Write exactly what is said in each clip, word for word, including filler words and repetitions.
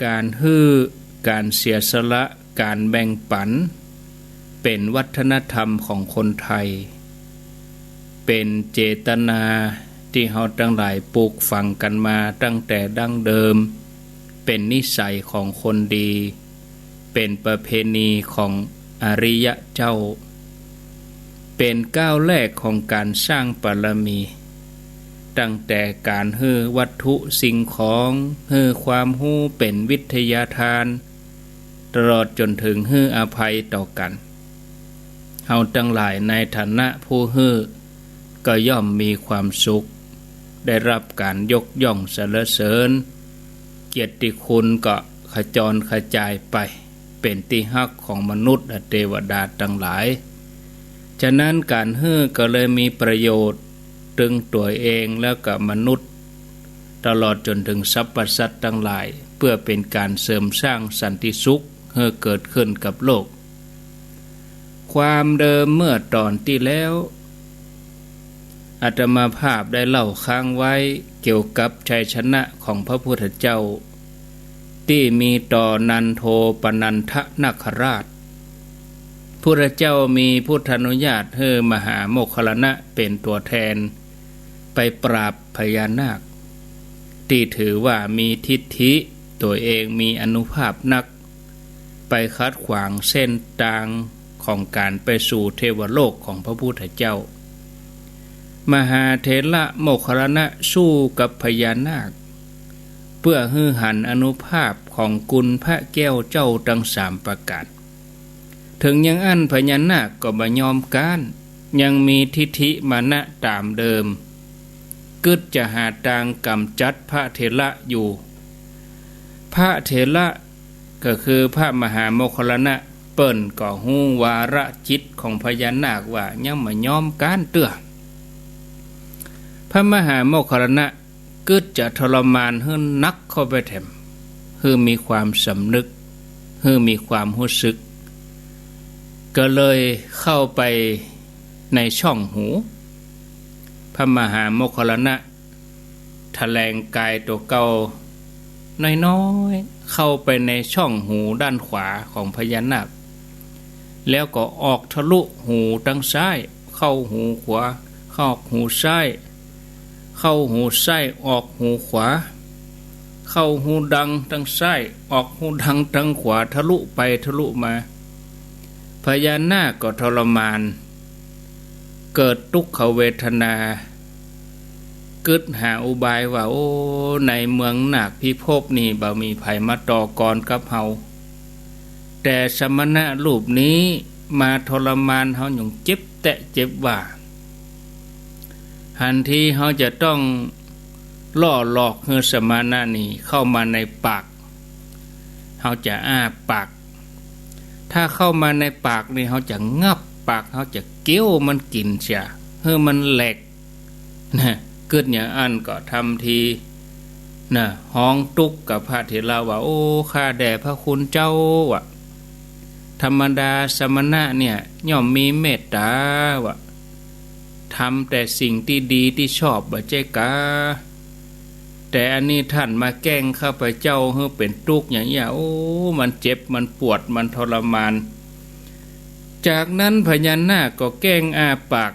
ก๋านหื้อ ก๋านเสียสละ ก๋านแบ่งปั๋น เป๋นวัฒนธรรมของคนไทย เป๋นเจตนาตี้เฮาตังหลายปลูกฝังกั๋นมาตั้งแต่ดั้งเดิม เป๋นนิสัยของคนดี เป๋นประเพณีของอริยะเจ้า เป๋นก้าวแรกของก๋านสร้างบารมี ตั้งแต่ก๋านหื้อวัตถุสิ่งของ หื้อความฮู้เป๋นวิทยาทาน ตลอดจ๋นเถิงหื้ออภัยต่อกั๋น เฮาตังหลายในฐานะผู้หื้อ ก็ย่อมมีความสุข ได้รับก๋านยกย่องสรรเสริญ เกียรติคุณก็ขจรขจายไป เป๋นตี้ฮักของมนุษย์และเตวดาตังหลาย ฉะนั้นก๋านหื้อก็เลยมีประโยชน์ ตึงตั๋วเองแล้วก็มนุษย์ ตลอดจ๋นเถิงสรรพสัตว์ตังหลาย เปื้อเป๋นก๋านเสริมสร้างสันติสุขหื้อเกิดขึ้นกับโลก ความเดิมเมื่อต๋อนตี้แล้ว อาตมาภาพได้เล่าค้างไว้เกี่ยวกับชัยชนะของพระพุทธเจ้า ตี้มีต่อนันโทปนันทนาคราช พุทธเจ้ามีพุทธานุญาตหื้อมหาโมคคัลลานะเป๋นตั๋วแทน ไปปราบพญานาค ตี้ถือว่ามีทิฐิ ตั๋วเองมีอานุภาพนัก ไปขัดขวางเส้นตางของก๋านไปสู่เทวโลกของพระพุทธเจ้า มหาเถระโมคคัลลานะสู้กับพญานาค เปื้อหื้อหันอานุภาพของกุณพระแก้วเจ้าตังสามประก๋าน เถิงอย่างอั้นพญานาคก็บ่ยอมก๊าน ยังมีทิฐิมานะต๋ามเดิม กึ๊ดจะหาตางก๋ำจัดพระเถระอยู่ พระเถระก็คือพระมหาโมคคัลลานะ เปิ้นก็ฮู้วาระจิตของพญานาคว่ายังบ่ยอมก๊านเตื้อ พระมหาโมคคัลลานะกึ๊ดจะทรมานหื้อนักเข้าไปแถม หื้อมีความสำนึก หื้อมีความฮู้สึก ก็เลยเข้าไปในช่องหู พระมหาโมคคัลลานะ แถลงกายตั๋วเก่าน้อยๆ เข้าไปในช่องหูด้านขวาของพญานาค แล้วก็ออกทะลุหูตังซ้าย เข้าหูขวา เข้าหูซ้าย เข้าหูซ้าย ออกหูขวา เข้าหูดังตังซ้าย ออกหูดังตังขวา ทะลุไปทะลุมา พญานาคก็ทรมาน เกิดตุ๊กขเวทนา กึ๊ดหาอุบายว่า โอ้ ในเมืองนาคพิภพนี่บ่มีใผมาต่อกรกับเฮา แต่สมณะรูปนี้มาทรมานเฮาหยุงเจ็บแต๊เจ็บว่า หันทีเฮาจะต้องล่อหลอกหื้อสมณะนี่เข้ามาในปาก เฮาจะอ้าปาก ถ้าเข้ามาในปากนี่เฮาจะงับปาก เฮาจะเกี้ยวมันกิ๋นเสีย หื้อมันแหลก นะ กึ๊ดอย่างอั้นก็ทำที นะ ฮ้องตุ๊กกับพระเถระว่า โอ้ ข้าแด่พระคุณเจ้า ว่า ธรรมดาสมณะเนี่ยย่อมมีเมตตา ว่า ทำแต่สิ่งตี้ดีตี้ชอบ บ่ใจ้กา แต่อันนี้ท่านมาแกล้งข้าพเจ้าหื้อเป๋นตุ๊กอย่างเอี้ย โอ้ มันเจ็บ มันปวด มันทรมาน จากนั้นพญานาคก็แกล้งอ้าปาก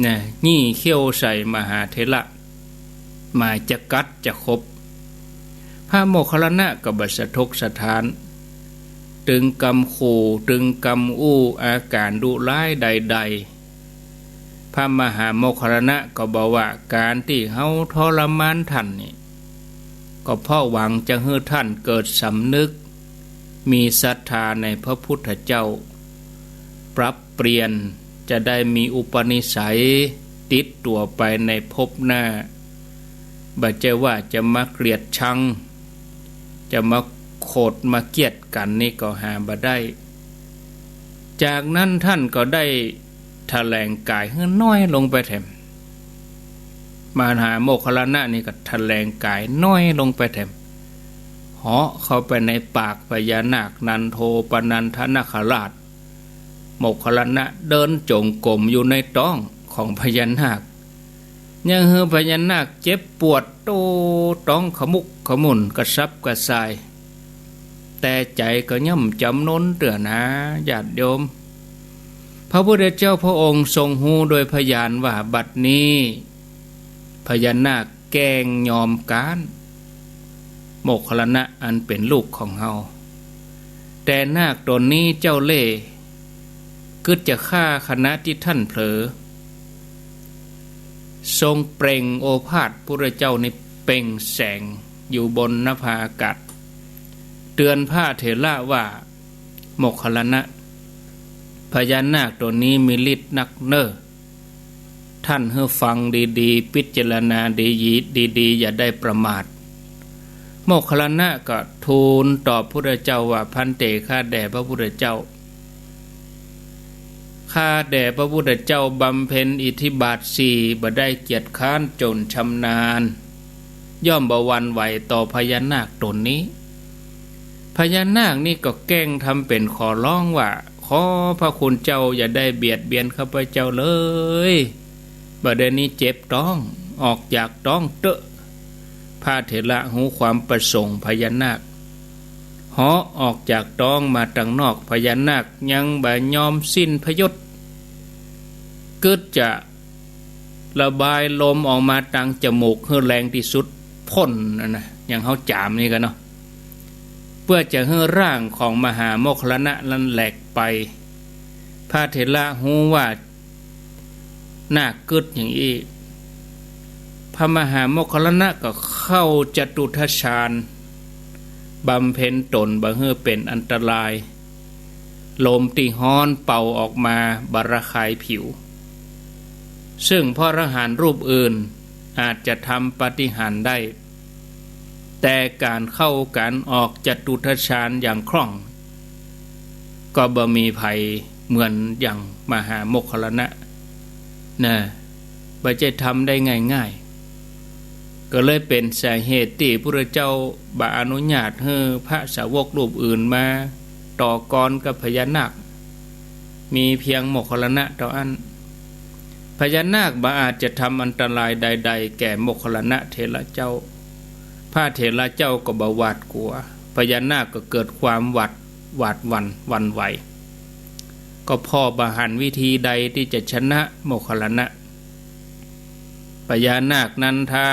นะ ยี่เขี้ยวใส่มหาเถระ หมายจะกัดจะขบ พระโมคคัลลานะก็บ่สะทกสะท้าน ตึงกำขู่ ตึงกำอู้ อาก๋านดุร้ายใดๆ พระมหาโมคคัลลานะก็บอกว่า ก๋านตี้เฮาทรมานท่านนี่ ก็เพราะหวังจะหื้อท่านเกิดสำนึก มีศรัทธาในพระพุทธเจ้า ปรับเปลี่ยน จะได้มีอุปนิสัยติดตั๋วไปในภพหน้า บ่ใจ้ว่าจะมาเกลียดชัง จะมาโขดมาเคียดกั๋นนี่ก็หาบ่ได้ จากนั้นท่านก็ได้แถลงกายหื้อน้อยลงไปแถม มหาโมคคัลลานะนี่ก็แถลงกายน้อยลงไปแถม เหาะเข้าไปในปากพญานาคนันโทปนันทนาคราช โมคคัลลานะเดินจงกรมอยู่ในต๊องของพญานาค ยังหื้อพญานาคเจ็บปวด โอ้ ต๊องขมุกขมุ่นกระสับกระส่าย แต่ใจ๋ก็ย่อมจ๋ำนนเตื้อนา ญาติโยม พระพุทธเจ้าพระองค์ทรงฮู้โดยพยานว่าบัดนี้พญานาคแกล้งยอมก๊านโมคคัลลานะอันเป๋นลูกของเฮา แต่นาคต๋นนี้เจ้าเล่ห์ กึ๊ดจะฆ่าขณะตี้ต้านเผลอ ทรงเปล่งโอภาส พุทธเจ้านี่เปล่งแสงอยู่บนนภาอากาศ เตือนพระเถระว่า โมคคัลลานะ พญานาคต๋นนี้มีฤทธิ์นักเน่อ ต้านหื้อฟังดีๆ พิจารณาดีๆ ดีๆ อย่าได้ประมาท โมคคัลลานะก็ทูลตอบพุทธเจ้าว่า ภันเต ข้าแด่พระพุทธเจ้า ข้าแด่พระพุทธเจ้าบำเพ็ญอิทธิบาทสี่ บ่ได้เกียจคร้านจ๋นชำนาญ ย่อมบ่หวั่นไหวต่อพญานาคต๋นนี้ พญานาคนี่ก็แกล้งทำเป๋นขอร้องว่า ขอพระคุณเจ้าอย่าได้เบียดเบียนข้าพเจ้าเลย บ่าเดี่ยวนี้เจ็บต๊อง ออกจากต๊องเต๊อะ พระเถระฮู้ความประสงค์พญานาค เหาะออกจากต๊องมาตังนอก พญานาคยังบ่ยอมสิ้นพยศ กึ๊ดจะระบายลมออกมาตังจมูกหื้อแรงตี้สุด พ่นนั่นนะ อย่างเฮาจ๋ามนี่กั๋นเนาะ เปื้อจะหื้อร่างของมหาโมคคัลลานะนั้นแหลกไป พระเถระฮู้ว่านาคกึ๊ดอย่างอี้ พระมหาโมคคัลลานะก็เข้าจตุตถฌาน บำเพ็ญต๋นบ่หื้อเป๋นอันตราย ลมตี้ฮ้อนเป่าออกมาบ่ระคายผิว ซึ่งพระอรหันต์รูปอื่นอาจจะทำปาฏิหาริย์ได้ แต่ก๋านเข้าก๋านออกจตุตถฌานอย่างคล่อง ก็บ่มีใผเหมือนอย่างมหาโมคคัลลานะ นะ บ่ใจ้ทำได้ง่ายๆ ก็เลยเป๋นสาเหตุตี้พุทธเจ้าบ่อนุญาตหื้อพระสาวกรูปอื่นมาต่อกรกับพญานาค มีเพียงโมคคัลลานะเต้าอั้น พญานาคบ่อาจจะทำอันตรายใดๆ แก่โมคคัลลานะเถระเจ้า พระเถระเจ้าก็บ่หวาดกั๋ว พญานาคก็เกิดความหวาด หวาดหวั่นหวั่นไหว ก็ผ่อบ่หันวิธีใดตี้จะชนะโมคคัลลานะ พญานาคนันทา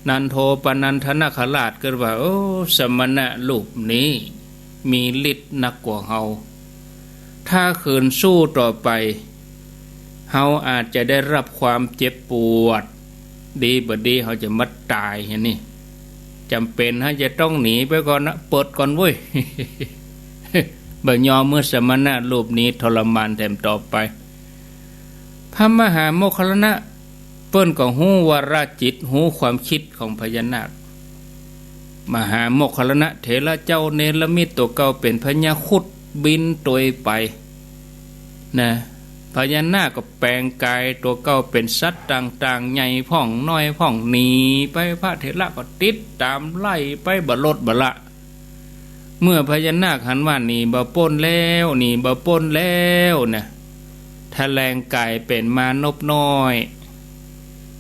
นันโทปนันทนาคราชกึ๊ดว่า โอ้ สมณะรูปนี้มีฤทธิ์นักกว่าเฮา ถ้าขืนสู้ต่อไป เฮาอาจจะได้รับความเจ็บปวด ดีบ่ดีเฮาจะมาต๋ายอย่างนี้ จ๋ำเป๋นเฮาจะต้องหนีไปก่อนนะ เปิดก่อนเว้ย บ่ยอมหื้อสมณะรูปนี้ทรมานแถมต่อไป พระมหาโมคคัลลานะ เปิ้นก็ฮู้วาระจิต ฮู้ความกึ๊ดของพญานาค มหาโมคคัลลานะเถระเจ้าเนรมิตตั๋วเก่าเป๋นพญาครุฑบินตวยไป นะ พญานาคก็แป๋งก๋ายตั๋วเก่าเป๋นสัตว์ต่างๆ ใหญ่พ่องน้อยพ่องหนีไป พระเถระก็ติดต๋ามไล่ไปบ่ลดบ่ละ เมื่อพญานาคหันว่าหนีบ่ป๊นแล้ว หนีบ่ป๊นแล้วนะ แถลงก๋ายเป๋นมานพน้อย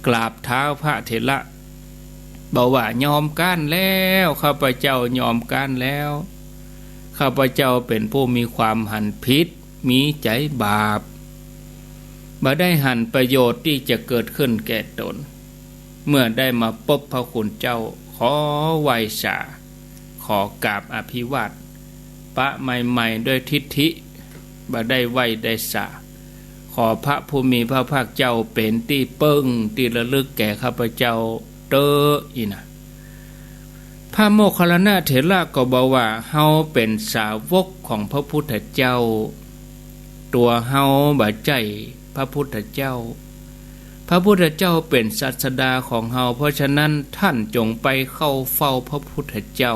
กราบเท้าพระเถระ บอกว่ายอมก๊านแล้ว ข้าพเจ้ายอมก๊านแล้ว ข้าพเจ้าเป๋นผู้มีความหันผิด มีใจ๋บาป บ่ได้หันประโยชน์ตี้จะเกิดขึ้นแก่ต๋น เมื่อได้มาปบพระคุณเจ้า ขอไหว้สา ขอกราบอภิวาท ปะใหม่ๆ ด้วยทิฏฐิ บ่ได้ไหว้ได้สา ขอพระผู้มีพระภาคเจ้าเป๋นตี้เปิ้งตี้ระลึกแก่ข้าพเจ้าเต๊อะ อี้นะ พระโมคคัลลานะเถระก็บอกว่า เฮาเป๋นสาวกของพระพุทธเจ้า ตั๋วเฮาบ่ใจ้พระพุทธเจ้า พระพุทธเจ้าเป๋นศาสดาของเฮา เพราะฉะนั้นต้านจงไปเข้าเฝ้าพระพุทธเจ้า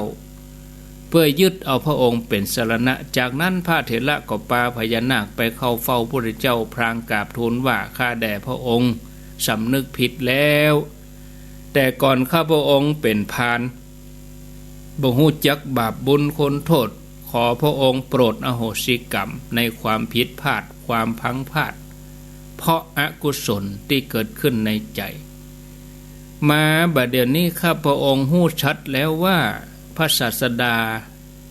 เพื่อยึดเอาพระองค์เป๋นสรณะ จากนั้นพระเถระก็ปาพญานาคไปเข้าเฝ้าพุทธเจ้า พลางกราบทูลว่า ข้าแด่พระองค์สำนึกผิดแล้ว แต่ก่อนข้าพระองค์เป๋นพาล บ่ฮู้จักบาปบุญคุณโทษ ขอพระองค์โปรดอโหสิกรรมในความผิดพลาด ความพลั้งพลาด เพราะอกุศลตี้เกิดขึ้นในใจ๋ มาบ่าเดี่ยวนี้ข้าพระองค์ฮู้ชัดแล้วว่าพระศาสดา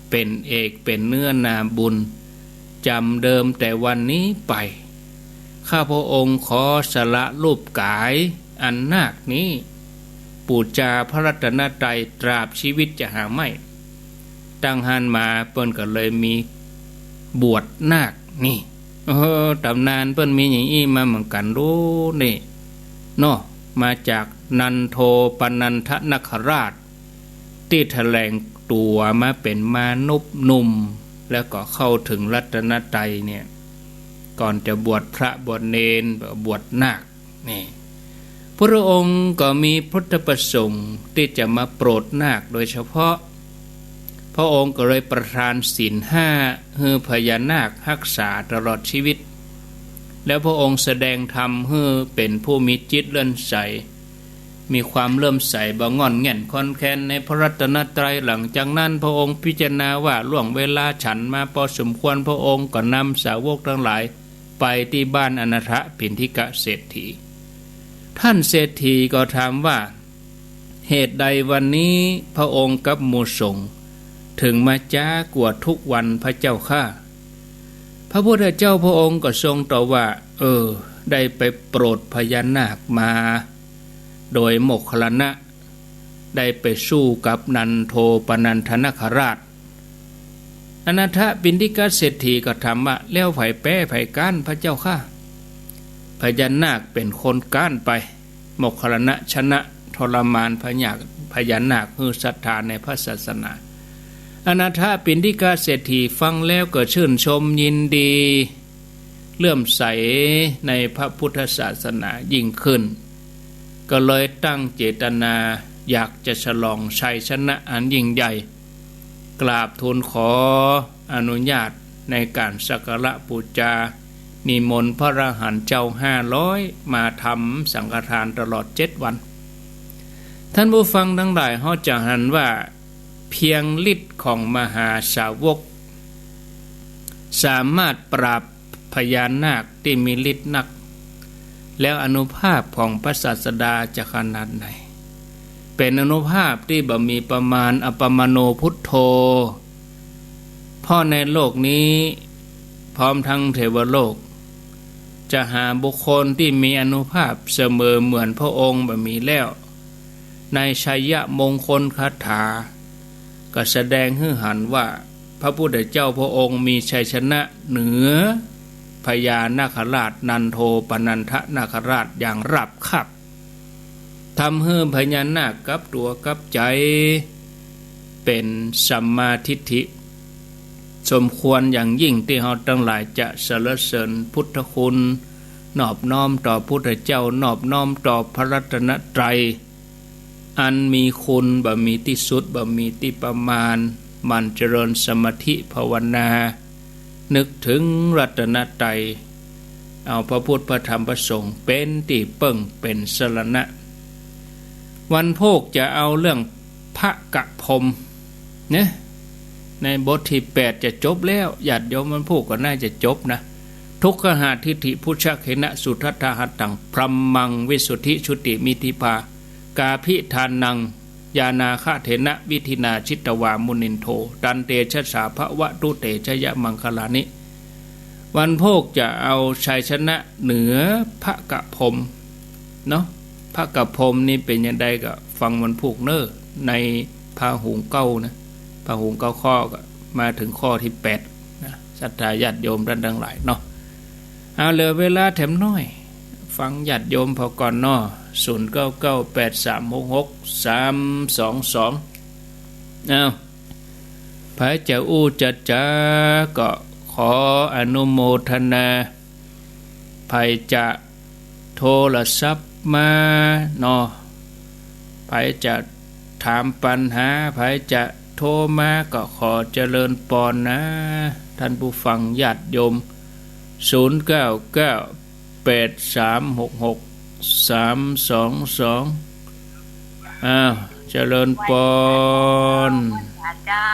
เป๋นเอกเป๋นเนื้อนาบุญ จ๋ำเดิมแต่วันนี้ไป ข้าพระองค์ขอสละรูปก๋ายอันนาคนี้ ปู๋จาพระรัตนตรัยตราบชีวิตจะหาไม่ ตั้งหั้นมาเปิ้นก็เลยมีบวชนาคนี่ เออ ต๋ำนานเปิ้นมีอย่างอี้มาเหมือนกั๋นลูกนี่เนาะ มาจากนันโทปนันทนาคราช ตี้แถลงตั๋วมาเป๋นมนุษย์หนุ่ม แล้วก็เข้าเถิงรัตนตรัยเนี่ย ก่อนจะบวชพระบวชเณร บวชนาค นี่ พระองค์ก็มีพุทธประสงค์ตี้จะมาโปรดนาคโดยเฉพาะ พระองค์ก็เลยประทานศีลห้าหื้อพญานาคฮักษาตลอดชีวิต แล้วพระองค์แสดงธรรมหื้อเป๋นผู้มีจิตเลื่อมใส มีความเลื่อมใสบ่ง่อนแง่นคลอนแคลนในพระรัตนตรัย หลังจากนั้นพระองค์พิจารณาว่าล่วงเวลาฉันมาพอสมควร พระองค์ก็นำสาวกทั้งหลาย ไปตี้บ้านอนาถปิณฑิกเศรษฐี ท่านเศรษฐีก็ถามว่า เหตุใดวันนี้พระองค์กับหมู่สงฆ์เถิงมาจ๊ากว่าทุกวันพระเจ้าข้า พระพุทธเจ้าพระองค์ก็ทรงตอบว่า เออ ได้ไปโปรดพญานาคมา โดยโมคคัลลานะ ได้ไปสู้กับนันโทปนันทนาคราช อนาถปิณฑิกเศรษฐีก็ถามว่า แล้วใผแป๊ใผก๊านพระเจ้าข้า พญานาคเป๋นคนก๊านไป โมคคัลลานะชนะทรมานพญา พญานาคหื้อศรัทธาในพระศาสนา อนาถปิณฑิกเศรษฐีฟังแล้วก็ชื่นชมยินดี เลื่อมใสในพระพุทธศาสนายิ่งขึ้น ก็เลยตั้งเจตนาอยากจะฉลองชัยชนะอันยิ่งใหญ่ กราบทูลขออนุญาตในก๋านสักการะปู๋จา นิมนต์พระอรหันต์เจ้าห้าร้อยมาทำสังฆทานตลอดเจ็ดวัน ท่านผู้ฟังทั้งหลาย เฮาจะหันว่า เพียงฤทธิ์ของมหาสาวก สามารถปราบพญานาคตี้มีฤทธิ์นัก แล้วอานุภาพของพระศาสดาจะขนาดไหน เป๋นอานุภาพตี้บ่มีประมาณ อัปปมาโณ พุทโธ เพราะในโลกนี้ พร้อมทั้งเทวโลก จะหาบุคคลตี้มีอานุภาพเสมอเหมือนพระองค์บ่มีแล้ว ในชัยมงคลคาถา ก็แสดงหื้อหันว่า พระพุทธเจ้าพระองค์มีชัยชนะเหนือพญานาคราช นันโทปนันทนาคราชอย่างราบคาบ ทำหื้อพญานาคกลับตั๋วกลับใจ๋ เป๋นสัมมาทิฏฐิ สมควรอย่างยิ่งตี้เฮาตังหลายจะสรรเสริญพุทธคุณ นอบน้อมต่อพุทธเจ้า นอบน้อมต่อพระรัตนตรัย อันมีคุณบ่มีตี้สุด บ่มีตี้ประมาณ หมั่นเจริญสมาธิภาวนา นึกเถิงรัตนตรัย เอาพระพุทธพระธรรมพระสงฆ์เป๋นตี้เปิ้งเป๋นสรณะ วันพูกจะเอาเรื่องพระกะพรหมเนี่ย ในบทตี้แปดจะจบแล้ว ญาติโยมวันพูกก็น่าจะจบนะ ทุกขหาทิฏฐิ พุชเขนะ สุทัฏฐาหัตถัง พรหมัง วิสุทธิจุติมิทธิภา กาภิฏฐานัง ญาณาคเถนะ วิธินา จิตวา มุนินโท ตันเตชะสา ภะวะตุเต ชยมังคลานิ วันพูกจะเอาชัยชนะเหนือพระกะพรหมเนาะ พระกะพรหมนี่เป๋นอย่างใดก็ฟังวันพูกเน้อ ในพาหุงเก้านะ พาหุงเก้าข้อก็มาเถิงข้อตี้แปดนะ ศรัทธาญาติโยมต้านตังหลายเนาะ เอา เหลือเวลาแถมน้อย ฟังญาติโยมผ่อก่อนเนาะ ศูนย์เก้าเก้าแปดสามหกหกสามสองสอง เอา ใผจะอู้จะจ๋าก็ขออนุโมทนา ใผจะโทรศัพท์มาเนาะ ใผจะถามปัญหา ใผจะโทรมาก็ขอเจริญปอนนะ ท่านผู้ฟังญาติโยม ศูนย์เก้าเก้าแปดสามหกหกสามสองสอง อ้าว เจริญปอน เจ้า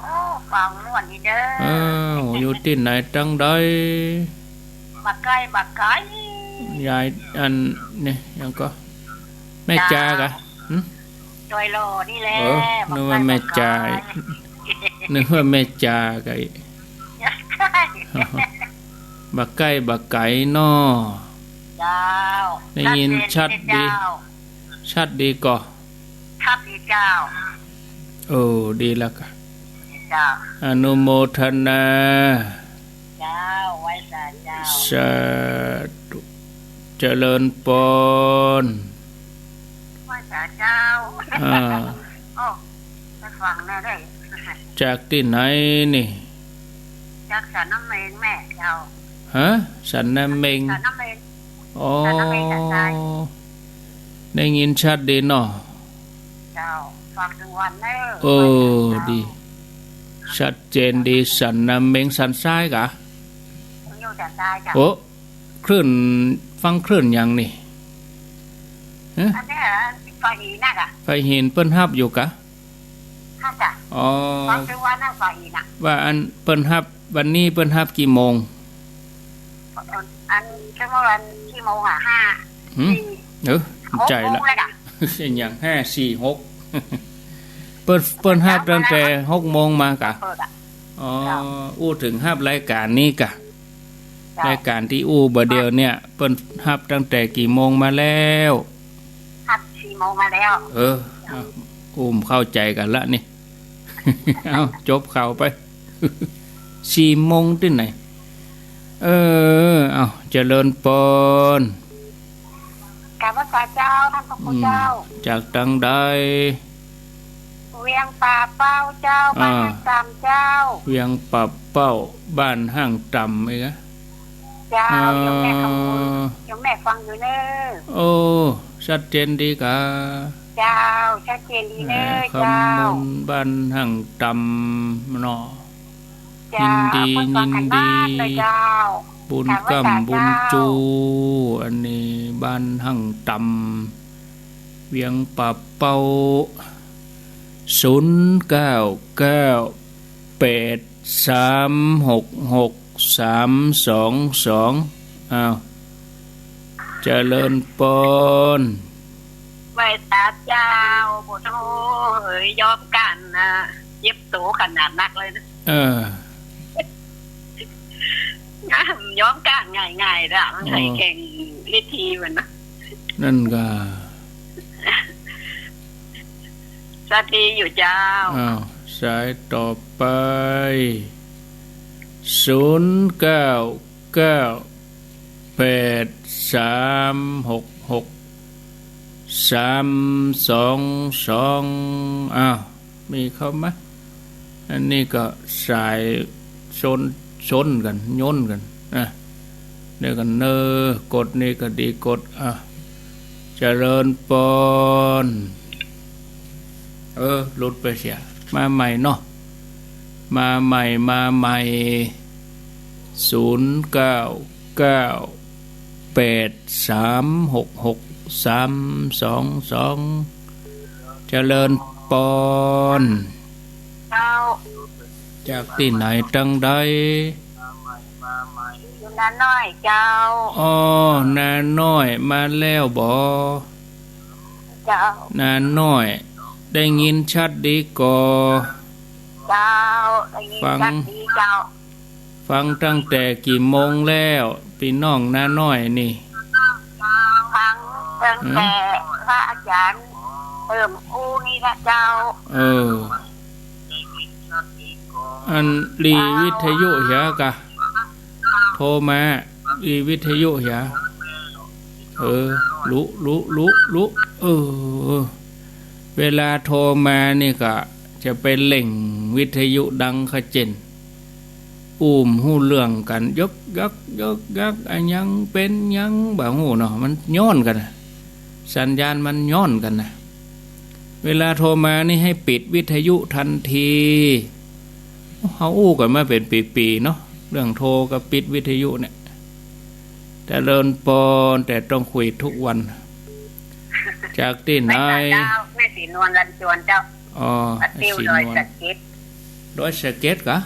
โอ้ ฟังม่วนดีเด้อ อ้าว อยู่ตี้ไหนตังใด บ่ไก๋ บ่ไก๋ ยาย อัน นี่ หยังก่อ แม่จากะ เจ้า หึ ดอยหล่อนี่แหละ เออ บ่ไก๋ นึกว่าแม่จาย บ่ไก๋ นึกว่าแม่จ๋าไก่ บ่ใก้บ่ไก๋น้อ เจ้า ได้ยินชัดดี เจ้า ชัดดีก่อ ชัดดีเจ้า โอ้ ดีแล้วก่ะ เจ้า อนุโมทนา เจ้า ไหว้สาเจ้า สาธุ เจริญปอน ไหว้สาเจ้า อ่า โอ้ ไปฟังแน่ได้ จากตี้ไหนนี่ จากสันน้ำเม็งแม่เจ้า ฮะ สันน้ำเม็ง สันน้ำเม็ง อ๋อ สันน้ำเม็งสันทราย ได้ยินชัดดีเนาะ เจ้า ฟังตึงวันเน้อ เออ ไหว้สาเจ้า ดี ชัดเจนดี สันน้ำเม็งสันทรายกะ อยู่สันทรายเจ้า โอ้ คลื่น ฟังคลื่นหยังนี่ ฮะ อันนี้เหรอ ฝ่ายหินน่ะกะ ฝ่ายหินเปิ้นฮับอยู่กะ ฮับจ้ะ อ๋อ ฟังตึงวันน่ะฝ่ายหินน่ะ ว่าอันเปิ้นฮับ วันนี้เปิ้นฮับกี่โมง อัน ชั่วโมงอันกี่โมงอะ ห้า หืม สี่ เออ หก ใจ้ละ โมงแล้วกะ เช่นอย่าง ห้า สี่ หก เปิ้น เปิ้นฮับตั้งแต่หกโมงมากะ เปิดอะ อ๋อ เจ้า อู้เถิงฮับรายก๋านนี้กะ เจ้า รายก๋านตี้อู้บ่าเดี่ยวเนี่ย เปิ้นฮับตั้งแต่กี่โมงมาแล้ว ฮับสี่โมงมาแล้ว เออ อ่ะ อู้เข้าใจ๋กั๋นละนี่ เอ้า จบข่าวไป สี่โมงตี้ไหน เออ เอ้า เจริญปอน กราบไหว้สาเจ้า ต้านพระครูเจ้า อืม จากตางใด เวียงป่าเป้าเจ้า อ่า บ้านห้างต่ำเจ้า เวียงป่าเป้า บ้านห้างต่ำเองนะ เจ้า อ่า โยมแม่คำบุญ โยมแม่ฟังอยู่เน้อ โอ้ ชัดเจนดีกะ เจ้า ชัดเจนดีเน้อ แม่คำบุญ เจ้า บ้านห้างต่ำเนาะ เจ้า ยินดี เปิ้นฟังกั๋น ยินดี บ้านเลยเจ้า บุญก้ำบุญจู กราบไหว้สาเจ้า อันนี้บ้านห้างต่ำ เวียงป่าเป้า ศูนย์เก้าเก้าแปดสามหกหกสามสองสอง อ้าว เจริญปอน ไหว้สาเจ้า โอ้โธ่เอ๋ย ย้อมก้านนะ เจ็บตั๋วขนาดนักเลยนะ เออ ย้อมก้านง่ายๆ ละ มันใช้ อ๋อ แข่งวิธีมันนะ นั่นกะ สวัสดีอยู่เจ้า อ้าว สายต่อไป ศูนย์เก้าเก้าแปดสามหกหกสามสองสอง อ้าว มีเข้ามา อันนี้ก็สายชน ชนกั๋น ยนกั๋น อ่ะ เดี๋ยวกั๋นเน้อ กดนี่ก็ดี กด อ่ะ เจริญปอน เออ หลุดไปเสีย มาใหม่เนาะ มาใหม่ มาใหม่ ศูนย์เก้าเก้าแปดสามหกหกสามสองสอง เจริญปอน เจ้า จากตี้ไหนตางใด อยู่นาน้อยเจ้า อ้อ นาน้อย มาแล้วบ่ เจ้า นาน้อย ได้ยินชัดดีก่อ เจ้า ได้ยิน ฟัง ชัดดีเจ้า ฟังตั้งแต่กี่โมงแล้ว ปี้น้องนาน้อยนี่ ฟังตั้งแต่ อืม พระอาจ๋ารย์เติมอู้นี่ละเจ้า เออ อันหลีวิทยุเหียกะ โทรมา หลีวิทยุเหีย เออ ลุ ลุ ลุ ลุ เออ เวลาโทรมานี่กะจะไปเล่งวิทยุดังขะเจ๋น อู้บ่ฮู้เรื่องกั๋น ยกยัก ยกยัก อะหยังเป๋นหยังบ่ฮู้เนาะ มันย้อนกั๋นน่ะ สัญญาณมันย้อนกั๋นน่ะ เวลาโทรมานี่ให้ปิดวิทยุทันที เฮาอู้กั๋นมาเป๋นปี๋ๆ เนาะ เรื่องโทรกับปิดวิทยุเนี่ย เจริญปอน แต่ต้องคุยทุกวัน จากตี้ไหน แม่สาเจ้า แม่ศรีนวล ลันจวนเจ้า อ๋อ วัดติ้ว ศรีนวล ดอยสะเก็ด ดอยสะเก็ดกะ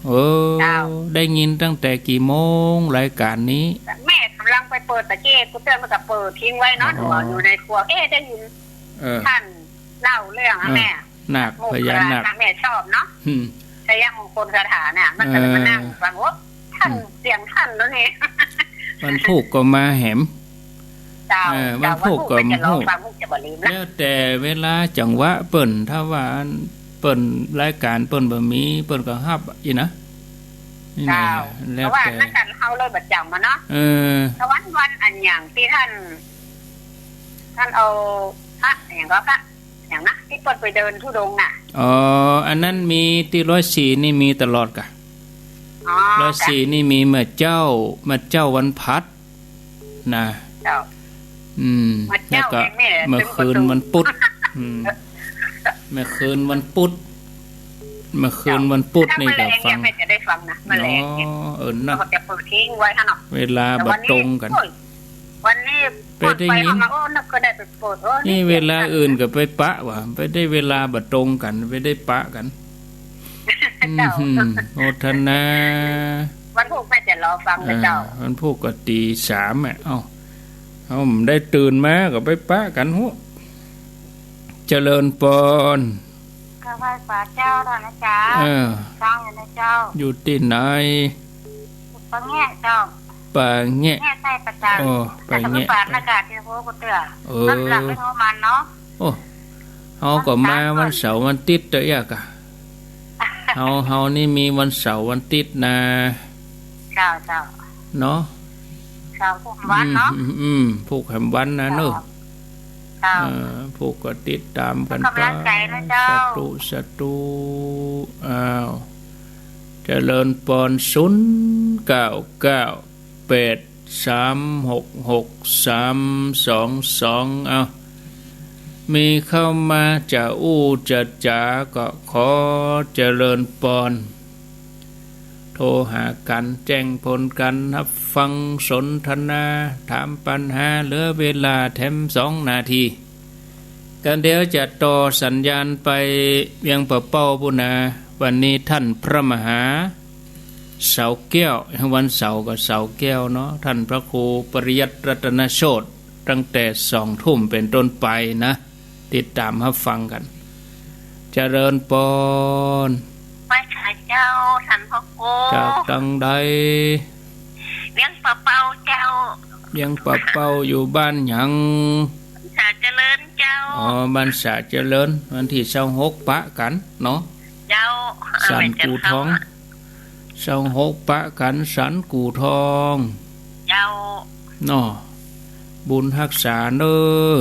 เออ เจ้า ได้ยินตั้งแต่กี่โมงรายก๋านนี้ แม่ก่ำลังไปเปิดตะเกียบ กูเตื้อนมันก็เปิดทิ้งไว้เนาะ อ๋อ หนูอยู่ในครัว เอ๊ะ ได้ยิน เออ ต้านเล่าเรื่องอะ เออ แม่ นาคพญานาค แม่ชอบเนาะ อืม ชัยมงคลคาถาเนี่ย มันก็เลยมานั่งฟัง เออ โอ้ ท่าน อืม เสียงท่านแล้วนี่ วันพูกก็มาแหม เจ้า เออ เจ้า วันพูกก็ วันพูกก็จะรอฟัง พูกจะบ่ลืมนะ แล้วแต่เวลาจังหวะเปิ้น ถ้าว่าเปิ้นรายก๋านเปิ้นบ่มี เปิ้นก็ฮับอี้นะ นี่นะ เจ้า แล้วแต่ เพราะว่านักการเฮาเลยบ่จ๋ำอะเนาะ เออ แต่วัน วันอันหยังตี้ท่าน ท่านเอาพระหยังก็พระ อย่างนะ ตี้เปิ้นไปเดินธุดงค์น่ะ อ๋อ อันนั้นมีตี้ร้อยสี่นี่มีตลอดก่ะ อ๋อ ร้อยสี่นี่มีเมื่อเจ๊า เมื่อเจ๊าวันผัดนะ เจ้า อืม เมื่อเจ๊า แล้วก็ แม่ เมื่อคืนวันพุธ อืม เมื่อคืนวันพุธ เมื่อคืนวันพุธนี่ก็ฟัง แม่จะได้ฟังนะ แมลงเนี่ย อ๋อ เออ นะ เขาจะเปิดทิ้งไว้ข้างนอก เวลาบ่ตรงกั๋น แต่วันนี้ โอ้ย วันนี้ ไปได้ยิน เปิดไปเอามา โอ้ นึกก็ได้ไปเปิด โอ้ นี่ นี่เวลาอื่นก็ไปปะว่ะ ไปได้เวลาบ่ตรงกั๋น ไปได้ปะกั๋น เจ้า อืม โมทนา วันพูกแม่จะรอฟังนะเจ้า อ่า วันพูกก็ตีสามอะ เอ้า เอ้า ได้ตื่นมาก็ไปปะกั๋น ฮู้ เจริญปอน ก็ไหว้สาเจ้าเถาะนะจ๊ะ เออ ฟังอยู่นะเจ้า อยู่ตี้ไหน ปะแงะเจ้า ปะแงะ แงะใต้ประจัน อ๋อ ปะแงะ แต่ก็ปานอากาศที่ฮู้กูเตื้อ เออ สำหรับไปฮู้มันเนาะ โอ้ เฮาก็มาวันเสาร์วันอาทิตย์เตื้อเอี้ยก่ะ เฮา เฮานี่มีวันเสาร์วันอาทิตย์นะ เจ้า เจ้า เนาะ เจ้า พูกแหมวันเนาะ อืม อืม อืม พูกแหมวันนะเนาะ เจ้า เออ พูกก็ติดต๋ามกั๋นไป กำลังใจ๋นะเจ้า สาธุ สาธุ อ้าว เจริญปอน ศูนย์เก้าเก้าแปดสามหกหกสามสองสอง เอ้า มีเข้ามาจะอู้จะจ๋าก็ขอเจริญปอน โทรหากั๋น แจ้งผลก๋านฮับฟังสนทนา ถามปัญหา เหลือเวลาแถมสองนาที ก็เดี๋ยวจะต่อสัญญาณไปเวียงป่าเป้าปู้นนา วันนี้ท่านพระมหา เสาแก้ว วันเสาร์ก็เสาแก้วเนาะ ท่านพระครูปริยัติรัตนโชติ ตั้งแต่สองทุ่มเป๋นต้นไปนะ ติดต๋ามฮับฟังกั๋น เจริญปอน ไหว้สาเจ้า ท่านพระครู จากตังใด เวียงป่าเป้าเจ้า เวียงป่าเป้าอยู่บ้านหยัง บ้านสาเจริญเจ้า อ๋อ บ้านสาเจริญ วันตี้ซาวหกปะกั๋นเนาะ เจ้า สันกู่ทอง แม่เจ้า ซาวหกปะกั๋นสันกู่ทอง เจ้า เนาะ บุญฮักษาเน้อ